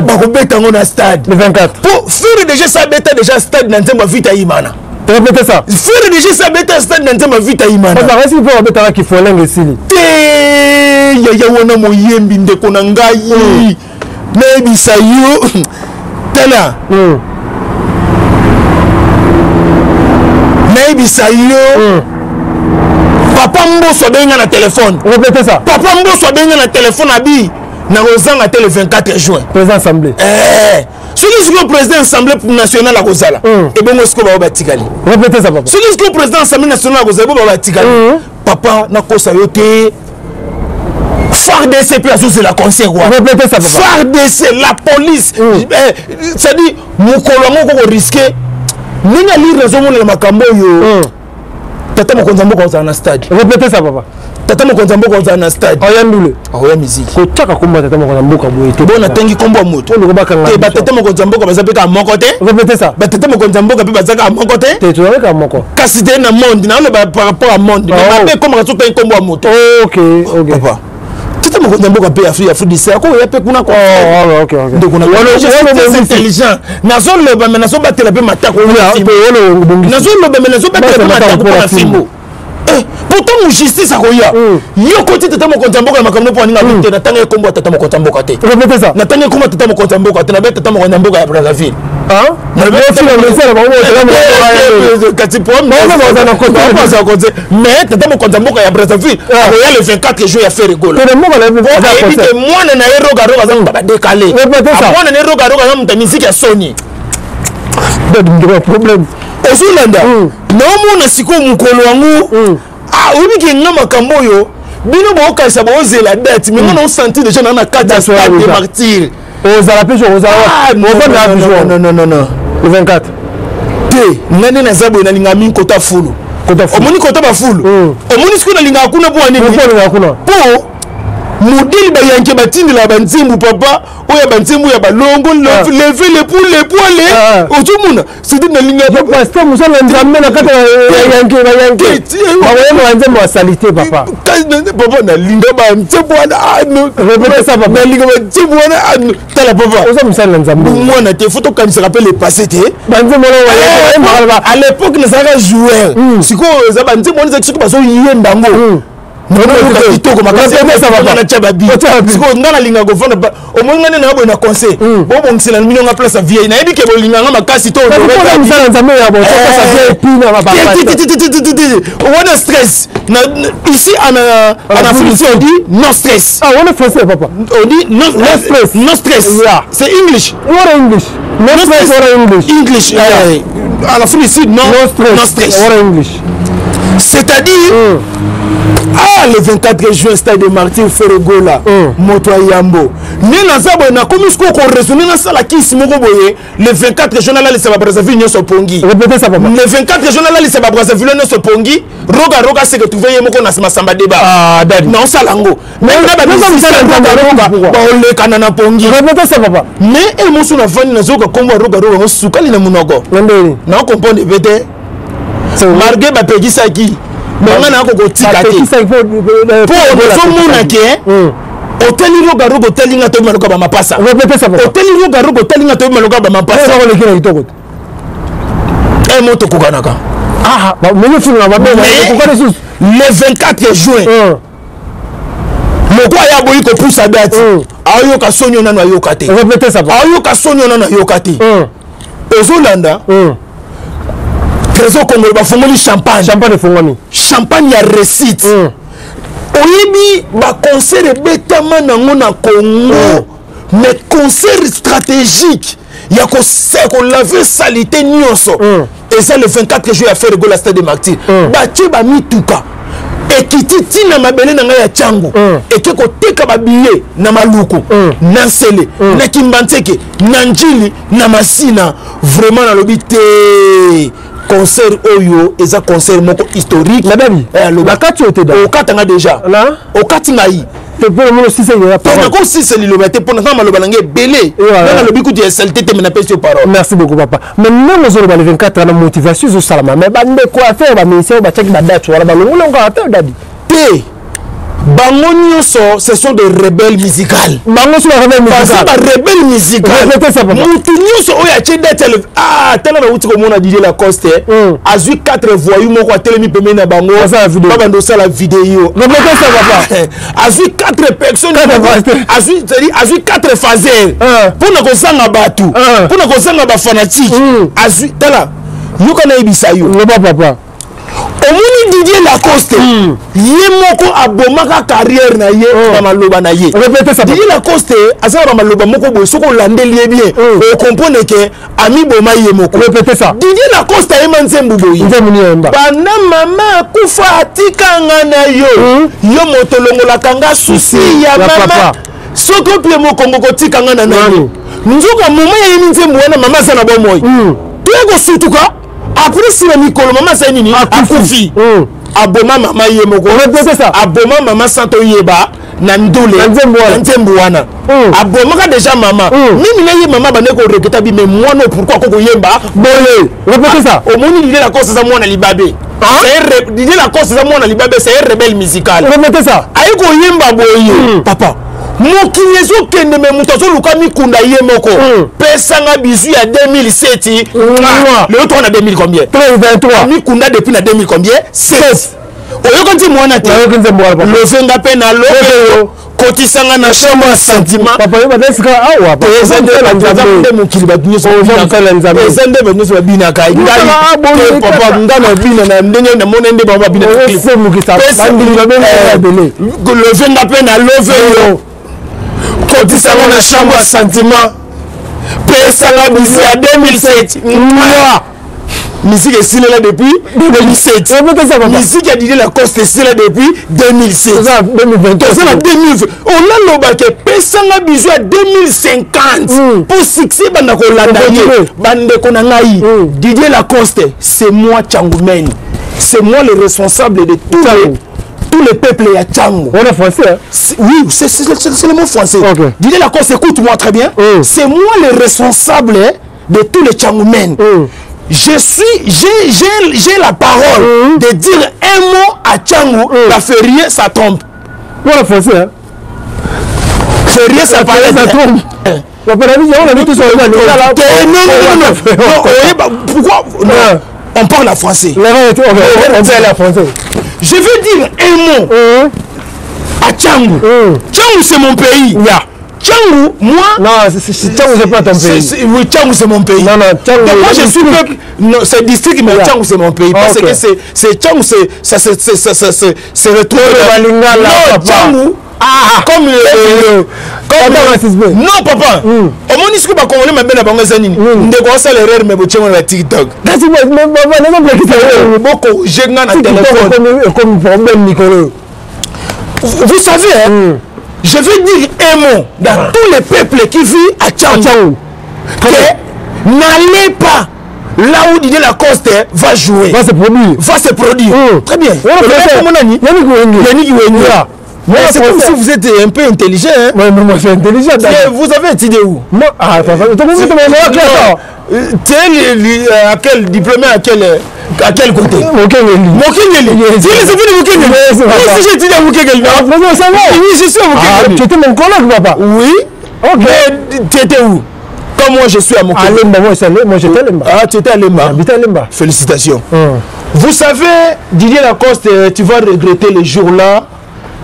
Bakobeta yango na stade. Le 24. Po Ferre déjà sa abeta déjà stade na nzembo ya Vita Imana. Répétez ça. Ferre déjà sa abeta stade na nzembo ya Vita Imana. Bazalaki mpe babetaka kifolenge esili. Te, yaya, wana moyembi, ndeko na ngai, nayebisa yo, tala, nayebisa yo, papa Mboso abenga na telefone. Répétez ça. Papa Mboso abenga na telefone, abi nakozanga te le 24 juin. Président assemblée. Eh, soki sikoyo président assemblée nationale akozala, ebongo sikoyo bao batikali. Répétez ça, papa. Soki sikoyo président assemblée nationale akozala, ebo bao batikali. Papa, nakosa yo te, FARDC mpe azozela concert wana. Répétez ça, papa. FARDC, la police, c'est-à-dire mokolo yango oko korisquer ndenge alire azomonela makambo oyo. Tata mokonzi ya mboka ozala na stade. Répétez ça, papa. Tata mokonzi ya mboka ozala na stade. Oya ndule. Aoya miziki. Kotiaka kombo tata mokonzi ya mboka boye te. Bo natangi kombo ya moto. Oyo bakanga. Te, batata mokonzi ya mboka baza mpe kaka moko te. Répétez ça. Batata mokonzi ya mboka mpe baza kaka moko te. Te, tozali kaka moko. Kasi te, na monde naoloba par rapport à monde, mais mabe ekomaka so otangi kombo ya moto. Ok. Papa, tata mokonzi ya mboka mpe Afrique du Sud akoya mpe kuna. Ok. Ndeko na intelligent, nazoloba me nazobatela mpe matako. Nazoloba me nazobatela mpe matako mpo na fimbo. Pourtant mo justice akoya yo koti tata mokonzi ya mboka na makambo mpo aninga te. Natanga ekombo ya tata mokonzi ya mboka te. Répétez ça. Natanga ekombo ya tata mokonzi ya mboka te. Nabe tata mokonzi ya mboka ya Brazzaville. Kasi mais tata mokonzi ya mboka ya Brazzaville akoya le 24 juin ya Ferre Gola. Ayebi te mwana na ye Roga Roga aza moto badekale, mwana na ye Roga Roga aza moto ya miziki ya soni. Problème. Ozolanda, naomona sikoyo mokolo yango oyebi ke nga makambo oyo bino bookanisa, boozela date, mais nga naosentir déjà naa na kati ya stade de martyr. Ozala mpe jour ozala? Non, non, non. Le 24. Te, nga nde naza boye, nalingaka mingi kota fulu. Omoni kota bafulu, omoni sikoyo nalingaka kuna mpo anini? Mpo modèle bayanke batindelaka banzembo, papa, oyo ya banzembo ya balongo, leve le poule poile, ozomona, c'est nalingaka. Pasteur mosala Nzambe na kati ya yanke, bayanke bakoyemba banzembo ya saleté, papa. Papa, nalinga banzembo wana. Nalinga banzembo wana. Tala, papa. Oza mosali na Nzambe. Mwana te, faut tokanisaka mpe le passé te. Banzembo. À l'époque nazalaka joueur. Sikoyo eza banzembo wana ezaki soki bazoyemba yango kitoko makasi natya babi. Sikoyo nga nalingaka kovanda, omoni nga nde na boye na conseil, bobongisela bino nga place ya vieille. Nayebi ke bolinganga makasi to mosala Nzambe ya wana stress. Ici en Afrique, on dit no stress. Ah, wana français, papa. On dit no, no stress. No stress, c'est English. Wana English, no stress, wana English. English, en Afrique ici, no, no stress. No stress. Wana English. C'est-à-dire ah, le 24 juin, stade de Martyr, Ferre Gola, moto ya yambo. Nde naza boye, nakomi sikoyo koraisonner, nasala kisi moko boye. Le 24 juin, nalalisa baBrazzaville nyonso pongi. Répétez ça, papa. Le 24 juin, nalalisa baBrazzaville nyonso pongi. Roga Roga se retrouve ye moko na Masamba Débat. Ah, dadi. Naosala yango mais nga Pourquoi? Baolekana na pongi. Répétez ça, papa. Mais e mosu navandi, nazoyoka nkombo ya Roga Roga yango sukali na monoko. Na ndeni? Naocomprendre pe te, malgré bapekisaki, mais nga nayako kotika te. Bapekisaki mpo nazomona ke oteli Roga Roga, oteli nga, toyebi maloka bamapasa. Répétez ça, papa. Oteli Roga Roga, oteli nga, toyebi maloka bamapasa. Oleki na kitoko te. E mo tokokanaka. Ah, moni funga mabe. Mais okoka lisusu. Le 24 juin, moko aya aboyi kopusa date, aoyoka soni oyo nano ayoka te. Répétez ça, papa. Aoyoka soni oyo nano ayoka te. Ozolanda, Trésor Congolo bafongoli champagne. Champagne efongwami. Champagne ya réussite. Oyebi baconcert ebetama nango na Congo, mais concert stratégique ya kolaver saleté nyonso eza le 24 juin ya Ferre Gola, stade de Martyr. Batie bamituka, ekiti ntina mabele na ngai ya Tshangu, eke koteka babillet na Maluku, na Nsele, na Kimbanseke, na Njili, na Masina. Vraiment nalobi te, concert oyo eza concert moko historique. Nabebi. Eh, loba. Na kati oyo te da. Okatanga déjà. Na okati ngai. Te, mpo namoni osisa ya mpo nakosisa liloba te, mpo na maloba na ngai ebele. Nga nalobi kutu ya saleté te, mais napesi yo parole. Merci beaucoup, papa. Mais ndenge ozoloba le 24 na motivation ezosalama, mais bandeko affaire baministère oyo batiaki badate wana, balongoli yango kaka te, dadi? Te, bango nyonso, ce sont des rebelles musicales. Bango so barebelle baza musical. Barebelle musical. Répétez ça, papa. Mutu nyonso oyo atie date ya ah, tala, nauti komona Didier Lacoste, azwi 4 voyou moko, atelemi pembeni na bango. Asala video. Babanda osala video. Répétez ça, papa. Azwi 4 personnes. Quatre phaseurs. Azwi, c'est-à-dire azwi 4 phaseurs mpona kozanga bato, mpona kozanga bafanatike. Azwi, tala, yoka, nayebisa yo. Loba, papa. Omoni Didier Lacoste, ye moko abomaka carrière na ye na maloba na ye. Répétez ça, papa. Didier Lacoste aza na bamaloba moko boye, soki olandeli ye bien, okomprendre ke amiboma ye moko. Répétez ça. Didier Lacoste ayema nzembo boye. Nzembo nini ayemba? Banda mama akufa, atikanga na yo, yo moto olongolaka nga souci ya ya mama. Papa. Soki opie mokongo, kotikanga na nani? Nzoka moma yayemi nzembo wana, mama aza na bomoi. Toye kosutuka après, nsima mikolo, mama azali nini? Akufi. Aboma mama ye moko. Répétez ça. Aboma mama sans toyeba na ndule. Na nzembo wana. Na nzembo wana. Abomaka déjà mama. Mimi na ye, mama bande koregretter bi, mais mwana oyo, pourquoi ako koyemba boye? Répétez ça. Omoni Didier Lacoste eza mwana libabe. Didier Lacoste eza mwana libabe, c'est un rebelle musical. Répétez ça. Aye koyemba boye, papa, mokili ezokende, mais moto azoluka mikunda ye moko. Pesanga bizu ya 2007. Mwah. Lelo toka na 2000 combien? 23. Mikunda depuis na 2000 combien? 7. Oyoka nti mwana te. Nayoki nzembo wana, papa. Lovenga mpe na lobe, kotisanga na chambre ya sentiment. Papa, yo badesika awa, papa. Eza nde Ozosala bato baza Nzambe. nde mokili, bato nyonso Ozosala Nzambe. eza nde bato nyonso babinaka. Ah, boye Ngai papa, kaka. nga na bina na ndenge namoni nde bango babina na clip. Osemukisa bandimi babengaka ebele. Lovenga mpe na love yo, kotisanga na chambre ya sentiment, pesanga bizu ya 2007. Mwah. Musique esilela depuis 2007. Répétez ça, papa. Musique ya Didier Lacoste esila depuis 2007. Toza na 2023. Toza na 2020. Olalobaka epesanga bizu ya 2050 mpo succès banda kolanda ye. Continue. Bandeko na ngai, Didier Lacoste, c'est moi Tshangu, c'est moi le responsable de tous les, tout le peuple ya Tshangu. On est français, hein? Oui, c'est le mot français. Didier Lacoste, écoute-moi très bien. C'est moi le responsable de tous les Tshangoumens. Je suis, j'ai la parole de dire un mot à Tshangu, la Ferrier, ça trompe. On est français, hein? Ferrier, ça paraît. Ça trompe. Papa, la vie, on a vu tout sur le Non, non, non, non, non. Oyeba, pourquoi non, on parle en français. La vérité, ok, on parle en français. Je veux dire un mot à Tshangu. Tshangu, c'est mon pays. Tshangu, moi. Non, Tshangu, c'est pas ton pays. Oui, Tshangu, c'est mon pays. Non, non, Tshangu, Donc, moi, je suis peuple. Non, c'est district, mais Tshangu, c'est mon pays. Parce que c'est Tshangu, c'est ça, c'est ça, ça, c'est retrouvé. Oyo balingala, Non, papa. Tshangu, Ah, comme comme non papa. Omoni soki bakongole mabe na bango eza nini? Ndeko asala erreur, mais botiengo na TikTok. Kasi bokorige nga na téléphone. Comme problème mikolo. Vous savez, hein, je vais dire un mot dans tous les peuples qui vivent à Tshangu, que n'allez pas là où Didier Lacoste va jouer. Va se produire. Va se produire. Très bien. Yannick Wenge. C'est comme si vous êtes un peu intelligent. Hein? Ouais, mais moi je suis intelligent. Vous avez étudié où? Moi, ah, attends, tu es à quel diplômé, à quel côté? Mokengeli. Mokengeli. Tu es les enfants de Mokengeli? Oui, si j'ai étudié à Mokengeli. Ah, ça va. Oui, je suis à Mokengeli. Tu étais mon collègue, papa. Oui. Ok. Mais tu étais où? Comme moi je suis à Mokengeli. À Lemba, moi j'étais à Lemba. Ah, tu étais à Lemba. J'habitais à Lemba. Félicitations. Vous savez, Didier Lacoste, tu vas regretter les jours-là.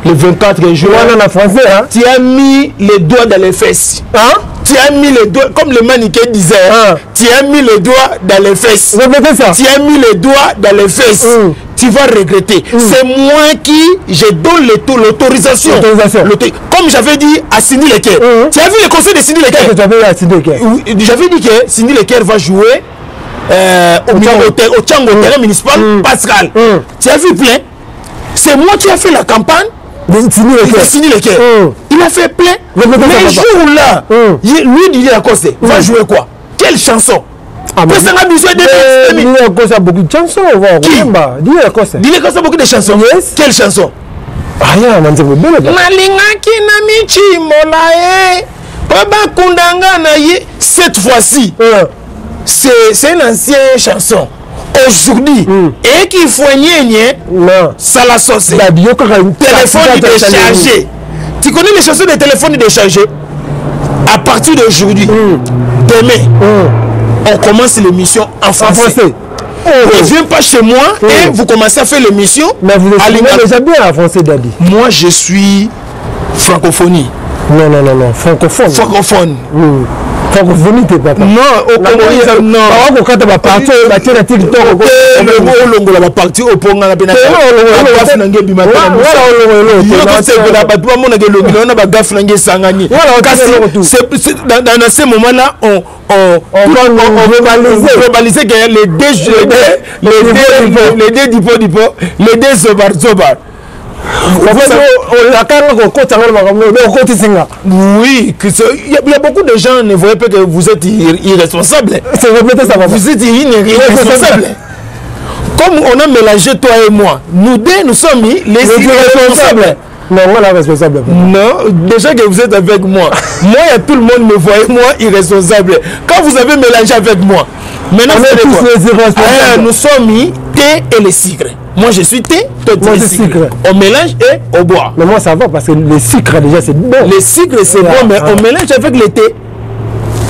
Le 24 juin. En français, hein? Tu as mis les doigts dans les fesses. Hein? Tu as mis les doigts, comme le maniqué disait, hein? Tu as mis les doigts dans les fesses. Répétez ça. Tu as mis les doigts dans les fesses. Tu vas regretter. C'est moi qui, je donne l'autorisation. Comme j'avais dit à Cindy Le Cœur. Tu as vu le conseil de Cindy Le Cœur? J'avais dit que Cindy Le Cœur va jouer au Tchango, au terrain municipal Pascal. Tu as vu plein? C'est moi qui ai fait la campagne. De Cindy Le Cœur. Il a fait plein. Mais jour-là, lui, Didier Lacoste, va jouer quoi? Quelle chanson? Ah, mais Didier Lacoste a beaucoup de chansons. Qui? Didier Lacoste. Didier Lacoste a beaucoup de chansons. Yes. Quelle chanson? Rien, man, c'est beau. Nalingaki na michimola e. Papa kundanga na ye. Cette fois-ci, c'est une ancienne chanson. Aujourd'hui, et qui faut nier, ça la sauce. Téléphone déchargé. Tu connais les chansons de téléphone déchargé? À partir d'aujourd'hui, demain, on commence l'émission en français. On ne vient pas chez moi et vous commencez à faire l'émission. Mais vous êtes déjà bien en français, Daddy. Moi, je suis francophonie. Non, non, non, non, francophone. Francophone. Francophonie, t'es papa. Non, au Congo, non. Quand tu vas partir, tu vas TikTok. Olongola ba parti au ponga na pena. Gaff nange bima tena. Yo ko sengela bato ba mona ke longi na ba gaff nange sangani. Dans ce moment-là, on globalisait que les deux dipo les deux zobar zobar. Oui, il y a beaucoup de gens ne voyaient pas que vous êtes irresponsable. Vous êtes irresponsable. Comme on a mélangé toi et moi, nous deux, nous sommes les irresponsables. Non, moi la responsable. Non, déjà que vous êtes avec moi. Moi, tout le monde me voyait, moi, irresponsable. Quand vous avez mélangé avec moi, maintenant, c'est tous les irresponsables. Nous sommes thé et les sucres. Moi, je suis thé, toi, tu es sucre. On mélange et on boit. Mais moi, ça va parce que le sucre, déjà, c'est bon. Le sucre, c'est bon, mais on mélange avec le thé.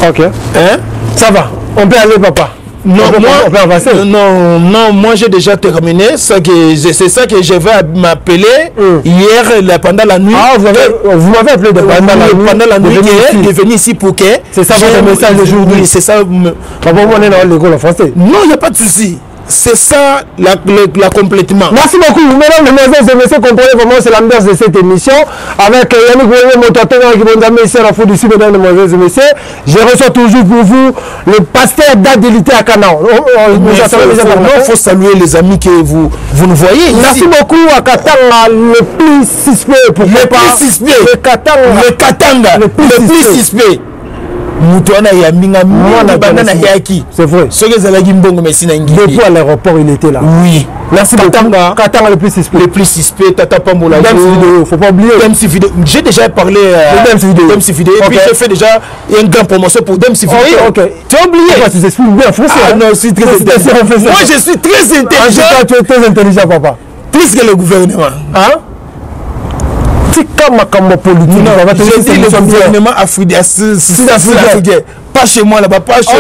Ok. Hein? Ça va. On peut aller, papa. Non, moi, on peut avancer. Non, non, moi j'ai déjà terminé. C'est ça que je vais m'appeler hier pendant la nuit. Ah, vous m'avez appelé pendant la nuit. De venir ici pour que. C'est ça votre message d'aujourd'hui. C'est ça. Papa, on est dans l'école en français. Non, il n'y a pas de souci. C'est ça la complètement. Merci beaucoup, mesdames, mesdemoiselles et messieurs. Comprenez vraiment, c'est l'ambiance de cette émission. Avec Yannick Wenge, Motato, qui vont ici à la Foule du Sud, mesdames, mesdemoiselles et messieurs. Je reçois toujours pour vous le pasteur d'Adelité à Canaan. Il faut saluer les amis que vous nous voyez. Merci ici. Beaucoup à Katanga, le plus suspect. Pourquoi le pas plus suspect. Le Katanga. Le Katanga. Le plus suspect. Mutu wana ya minga mingi banda na yaki. C'est vrai. Soki ezalaki mbongo mais sina ngi. Depuis à l'aéroport, il était là. Oui. Merci Katanga. beaucoup. Katanga le plus suspect. Le plus suspect, Tata Pambola. Dems vidéo, faut pas oublier. Dems vidéo. J'ai déjà parlé de Dems vidéo. Dems vidéo. Et puis j'ai fait déjà une grande promotion pour Dems vidéo. Ok. Tu as oublié. Pourquoi tu t'exprimes bien français? Ah non, je suis très intelligent. Moi je suis très intelligent. En tout cas, tu es très intelligent, papa. Plus que le gouvernement. Hein? Politique. Non, j'ai dit le gouvernement sud-africain. Pas chez moi là-bas, pas chez moi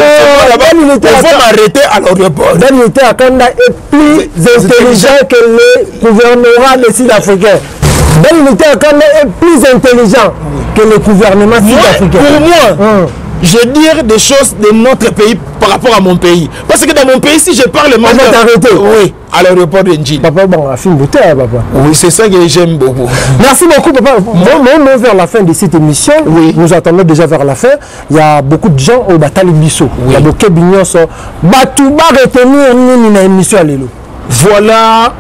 là-bas. Il faut m'arrêter à l'aéroport. Daniel Akanda est plus intelligent que le gouvernement des Sud-Africains. Daniel Akanda est plus intelligent que le gouvernement sud-africain. Pour moi, Je dire des choses de notre pays par rapport à mon pays. Parce que dans mon pays, si je parle mal. On va t'arrêter. Oui, à l'aéroport de Ndjili. Papa, bon, la film bouteille, papa. Oui, c'est ça que j'aime beaucoup. Merci beaucoup, papa. Bon, on vers la fin de cette émission. Oui. Nous attendons déjà vers la fin. Il y a beaucoup de gens au Batali Bisso. Il y a beaucoup de gens. Batouba retenir nini na émission lelo. Voilà,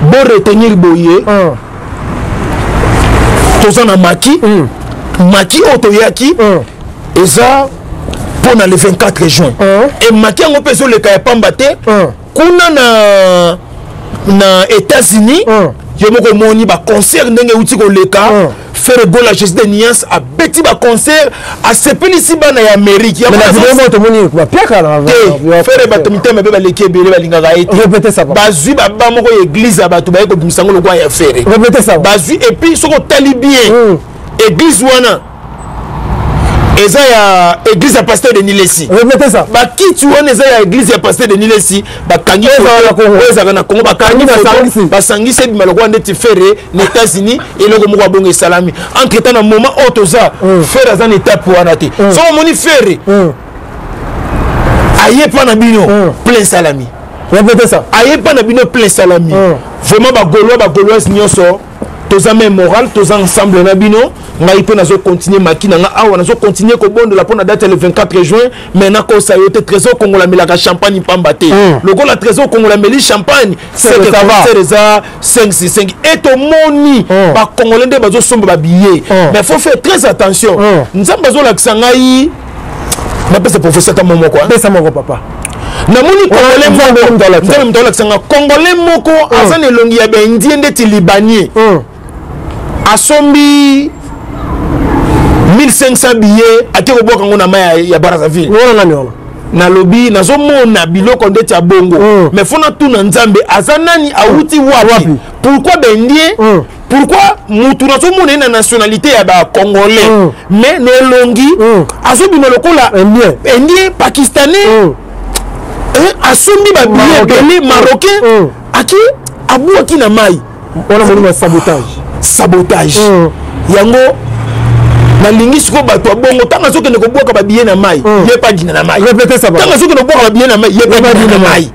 bon retenir boye. Toza na maki. Maki oyo toyaki eza mpona le 24 juin. E maki yango mpe ezoleka ya pamba te. Kuna na États-Unis, yo moko omoni baconcert ndenge euti koleka. Ferre Gola, Jésus de Nuance abeti baconcert, asepelisi bana ya Amérique. Mais la vidéo moko tomoni bapiaka na te. Ferre, bato mitema mabe baleki ebele, balingaka ye te. Répétez ça, papa. Bazwi baba moko ya église ya bato, baye kobimisa yango lokwa ya Ferre. Répétez ça. Bazwi, et puis soki otali bien, église wana eza ya église ya pasteur Denis Lesi. Répétez ça. Bakiti wana eza ya église ya pasteur Denis Lesi. Bakangi Oyo ezalaka na Congo. Oyo ezalaka na Congo, bakangi Basangisi. photo, basangisi, ebima lokola ndeti Ferre na États-Unis. Eloko moko abongo esalami entre temps. Na moment oyo toza, Ferre aza na étape wana te. Soki omoni Ferre aye mpa na bino, plein esalami. Répétez ça. Aye mpa na bino, plein esalami. Vraiment, bagaulois, bagauloise nyonso, toza même moral, toza ensemble na bino. Ngai mpe nazocontinue maki na nga awa, nazocontinue kobondola mpo na date ya le 24 juin. Mais nakosa yo te, Trésor Kongola amelaka champagne pamba te. Lokola Trésor Kongola ameli champagne, C'est que c'est ça va. concert eza 5 6 5 et tomoni bacongolais nde bazosomba babillet. Mais faut faire très attention. Nzambe azolakisa ngai, napesa professeur ata mo moko, hein. Pesa moko, papa. Namoni congolais Nzambe moko. moto alakisa. Nzambe moto alakisa nga congolais moko aza na elongi ya baindien ndeti libanier. Asombi 1500 billets, ake kobwaka yango na mai ya Brazzaville. Wana nani wana? Nalobi nazomona biloko ndeti ya bongo. Mais faut natuna Nzambe, aza nani, awuti wapi? Wapi? Pourquoi baindien? Pourquoi mutu nazomona ye na nationalité ya bacongolais, mais na elongi azobima lokola Indien. Indien, pakistanais? Eh, asombi babillet Marocain. ebele, marocain. Aki abwaki na mai. Wana molimo ya sabotage. Sabotage. Yango nalingi sikoyo bato ya bongo, ntango azokende kobwaka babillet na mai, ye mpe adina na mai. Répétez ça, papa. Ntango azokende kobwaka babillet na mai, ye mpe adina na mai.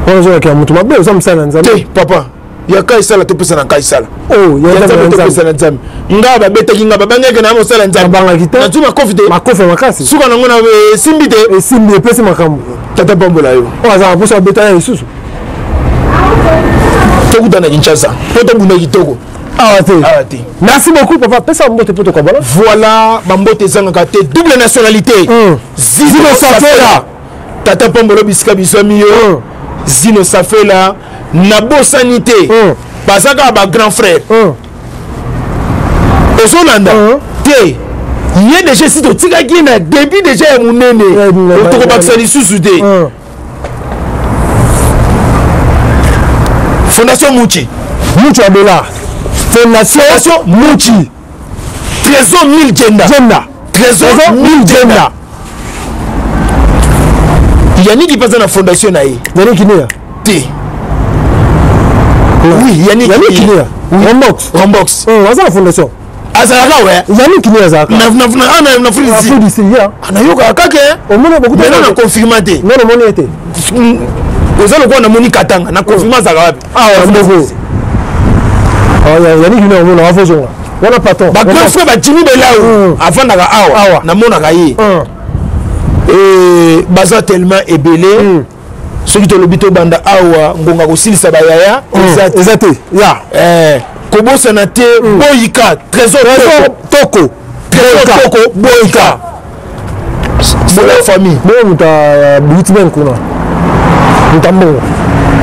Wana ozolakela moto mabe, oza mosala na Nzambe. Te, papa, ya kai sala, topesa na kai sala. Oh, ya Ya Nzambe Nzambe, na topesa Nzambe. na Nzambe. Nga babetaki nga, babangaki na mosala Nzambe. Babangaki te. Nazwi makofi te. Makofi ya makasi. Suka nango na esimbi te. Esimbi, epesi makambo. Tata pambola yo. Oyo azalaka mposo abeta ya lisusu. Tokuta na Kinshasa mpo tobunda kitoko. Awa te. Awa te. Merci beaucoup, papa. Pesa mbote mpo tokabala. Voilà, bambote ezangaka te. Double nationalité, Zino Zino Safela. Safela. Tata pambolo bisika bizwami yo. Zino Safela, nabosani te. Baza kaka bagrand frère. Ozolanda te, ye déjà si totikaki ye na début déjà ya monene, tokobakisa lisusu te. Fondation Muchi. Muchi ya dollar, fondation. Fondation Muchi, Trésor Mille Jenda. Jenda. Trésor Trésor Mille Mille Jenda. Jenda. Yannick mpe aza na fondation na ye. Yannick Kinia. Te, oui, Yannick. Yannick Kinia Rombox. Rombox. Aza na fondation. Azalaka we. Yannick Kinia azalaka Na Afrique. Afrique du Sud ya. Nayokaka kaka. Omoni bokuta. Maintenant na confirma te. Non, omoni ye te. Oza lokola namoni Katanga, na confirma azalaka wapi? Awa ndeko Yannick Kinia, omona afozonga wana patron. Bagrand frère bajimi Belau. Avandaka awa. Awa. Namonaka ye. Baza tellement ebele, soki tolobi tobanda awa, ngonga kosilisa bayaya eza te. Eza te ya. Kobosana te, Boyika Trésor. Trésor Toko. Toko. Trésor Boyika. Toko Boyika, c'est la famille. Bongo moto abuti ben kuna, moto ambongo.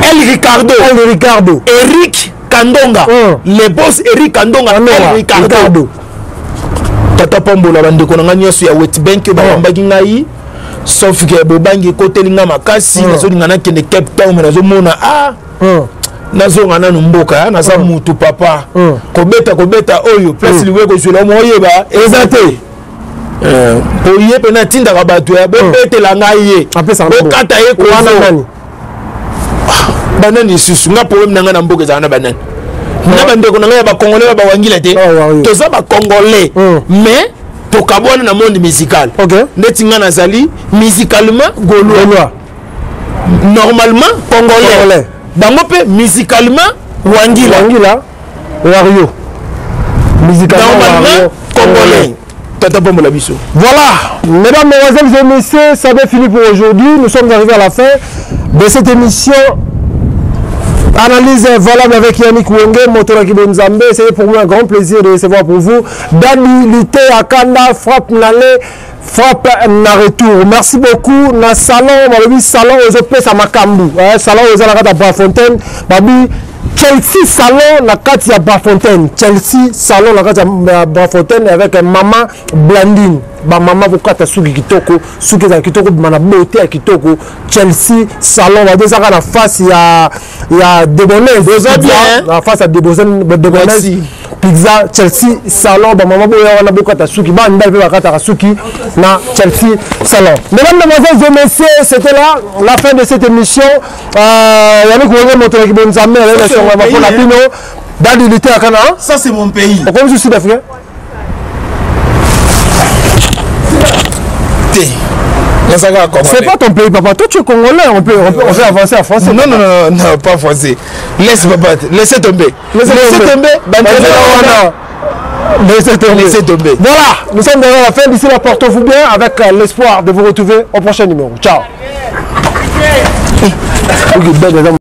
El Ricardo. El Ricardo. Eric Kandonga. Le boss Eric Kandonga. Kandonga. El Ricardo. Ricardo. Tata pambola bandeko na ngai nyonso ya Wetbank oyo bayambaki ngai, sauf ke bobangi ekoteli ngai makasi. Nazolinga nakende Cape Town, mais nazomona ah, nazonga nanu mboka, naza mutu, papa. Kobeta kobeta oyo place liwe kozwela mo oyeba Eza te. Po ye mpe natindaka bato ya bobetela ngai ye. Apesaka mbongo. Bokata ye. Wana kozo nani? Banani lisusu? Nga problème na ngai na mboka ezala na banani? Na bandeko na ngai ya bacongolais, ba bawangila te. Ah, ouais. Toza bacongolais, mais Tokabwana na monde musical. Okay. Ndeti nga nazali musicalement gaulois. Gaulois. Normalement congolais. Congolais. Bango pe musicalement wangila. Wangila Wario. Musicalement Normalement Wario, congolais. Tata Bombola biso. Voilà, mesdames, mesdemoiselles et messieurs, ça va fini pour aujourd'hui. Nous sommes arrivés à la fin de cette émission. Analyse valable avec Yannick Wenge, Motoraki Bonzambe. C'est pour moi un grand plaisir de recevoir pour vous Dani Lité Akanda, frappe Nalé, frappe na retour. Merci beaucoup. Na salon, balobi salon ozopesa makambu. Eh, salon ozalaka na Brafontaine, babi Chelsea Salon na kati ya Brafontaine. Chelsea Salon na kati ya Brafontaine avec maman Blandine. Ba mama kokata suki kitoko, suki ezala kitoko bima na beauté ya kitoko. Chelsea Salon ba ezaka na face ya ya Debonnaise. Boza bien. Na face ya Debonnaise. Merci. Pizza Chelsea Salon ba mama boya wana bokata suki ba mibali pe bakataka suki na Chelsea Salon. Mesdames, Mesdemoiselles et messieurs, c'était là la fin de cette émission. Yannick Wenge moto na kibonzambe na c'est songa mon makola pays, hein. bino. Dadi Lité akana. Ça c'est mon pays. Okomi sud africain? Te. Nazaka congolais. C'est pas ton pays papa. Toi tu es congolais, on peut avancer en français. Non non non non, pas français. Laisse papa, laissez tomber. Laissez Laissez tomber. tomber. Laissez Bandela Laissez tomber. Laissez tomber. Voilà, nous sommes derrière la fin. D'ici là, portez-vous bien avec l'espoir de vous retrouver au prochain numéro. Ciao. Ok, ben,